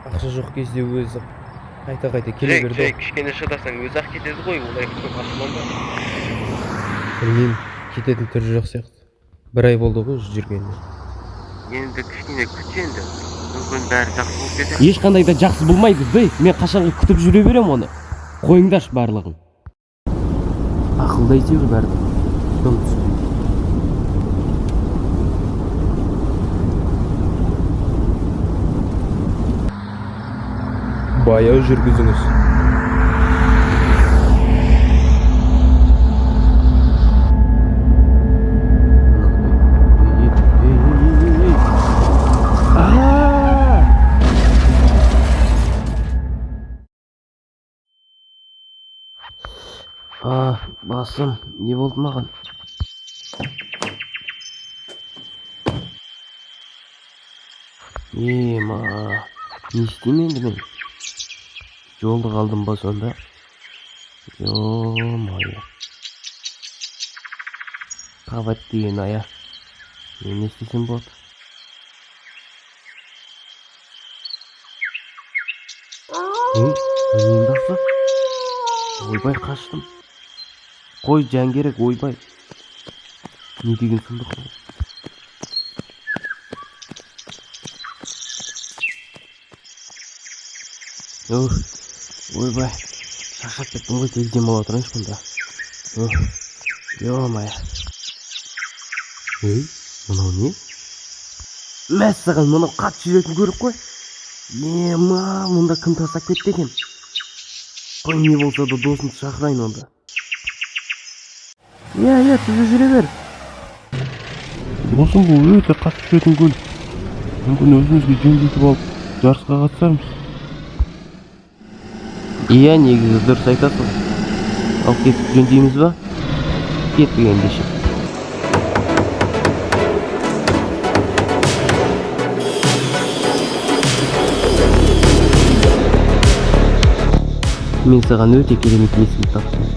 Ақша жоқ кезде өзі қайта қайта келе Джейк, берді Джейк, ғой. Кішкене шыдасаң, өзі ақ кетеді ғой, олай көп ашуланба. Білмеймін, кететін түрі жоқ сияқты. Бір ай болды ғой уже жүргеніне. Енді кішкене күт енді. Мүмкін, бәрі жақсы болып кетер. Ешқандай да жақсы болмайды, Дэйв. Мен қашанғы күтіп жүре берем оны? Қойыңдаршы барлығын. Ақылды әйтеуір бәрі. Дым түсінбейді. Баяу жүргізіңіз. Ей, ей, ей, ей, ей. Аа! А, басым, не болды маған? Ема, не істеймін енді мен? Жолды қалдым ба сонда? Ё-моё. Қабат деген ая. Мен не істесем болады? Ей, ненің даусы? Ойбай, қаштым. Қой, жан керек, ойбай. Не деген сұмдық бұл? Ух, ойбай, шаршап кеттім ғой, тез демала тұрайыншы мұнда. Ух, ё-моё. Ей, мынау не? Мәссаған, мынау қатты жүретін көлік қой. Ема, мұнда кім тастап кетті екен? Қой, не болса да досымды шақырайын онда. Иә, түзу жүре бер. Досым, бұл өте қатты жүретін көлік. Мүмкін, өзімізге жөндетіп алып, жарысқа қатысармыз. Иә, негізі дұрыс айтасың. Ал кетіп жөндейміз ба? Кеттік ендеше. Мен саған өте керемет есім таптым.